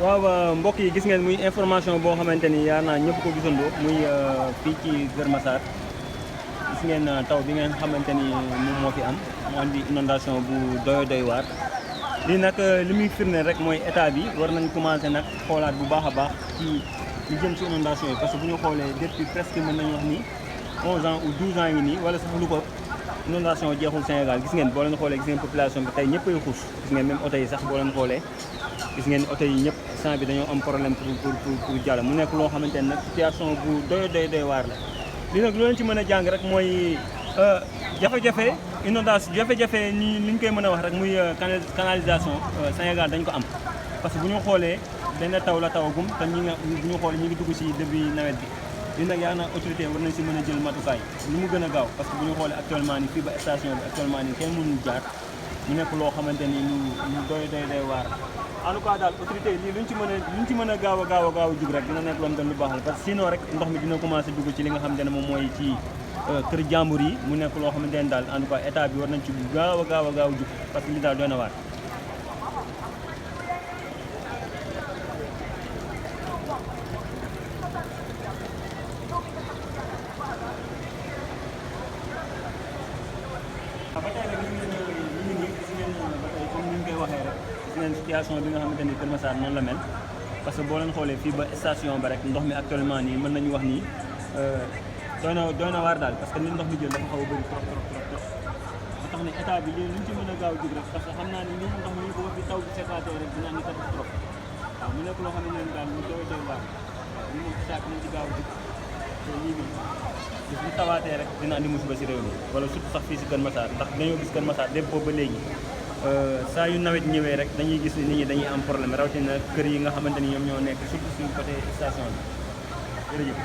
waaw mbokk yi gis ngeen muy information boo xamante ni yaa naa ñëpp ko gisandoo muy fii ci Kër Massar gis ngeen taw bi ngeen xamante ni moom moo fi am mu andi inondation bu doy waar lii nag li muy firnde rek mooy état bi war nañ commencé nag xoolaat bu baax a baax ci li jëm ci inondation yi parce que bu ñu xoolee depuis presque mën nañu wax ni 11 ans ou 12 ans yi nii wala sax lu ko inondation jeexul Sénégal gis ngeen boo leen xoolee gis ngeen population bi tey ñëpp ay xuus gis ngeen même oto yi sax boo leen xoolee gis ngeen oto yi ñëpp sant bi dañoo am problème pour jàll mu nekk loo xamante ne nag situation bu doy waar la lii nag lu leen ci mën a jàng rek mooy jafe-jafe inondation jafe-jafe ni ñu koy mën a wax rek muy canalisation Sénégal dañ ko am parce que bu ñu xoolee dañ la tawagum te ñi nga bu ñu xoolee ñi ngi dugg ci début nawet bi lii nag yaa na autorité war nañ si mën a jël matukaay lu mu gën a gaaw parce que bu ñu xoolee actuellement ni fii ba station bi actuellement ni kenn mënul jaar mu nekk loo xamante ni lu doy waar en tout cas daal autorité yi lii luñ ci mën a gaaw a jug rek dina nekk loom tan lu baax la parce que sinon rek ndox mi dina commencé dugg ci li nga xamante ne moom mooy ci kër jàmbur yi mu nekk loo xamante ne daal en tout cas état bi war nañ ci gaaw a jug parce que li daal doy na waar situation bi nga xamante ni Kër Massar noonu la mel parce que boo leen xoolee fii ba station ba rek ndox mi actuellement nii mën nañu wax ni doy na waar daal parce que ni ndox mi jël dafa xaw a bëri trop ba tax ne état bi lii luñ ci mën a gaaw jug rek parce que xam naa ni lii ndox mi ko fi taw bi sécatee rek dina andi catastrophe waaw mu nekk loo xam ne daal lu doy waar waaw ñu moom saak nañ ci gaaw jug te lii nii bis bu tawaatee rek dina andi musiba si réew mi wala surtout sax fii si Kër Massar ndax dañoo gis Kër Massar lépp boobu ba léegi saa yu nawet ñëwee rek dañuy gis ni nit ñi dañuy am problème rawatina kër yi nga xamante ni ñoom ñoo nekk surtout suñu côté station bi jërëjëf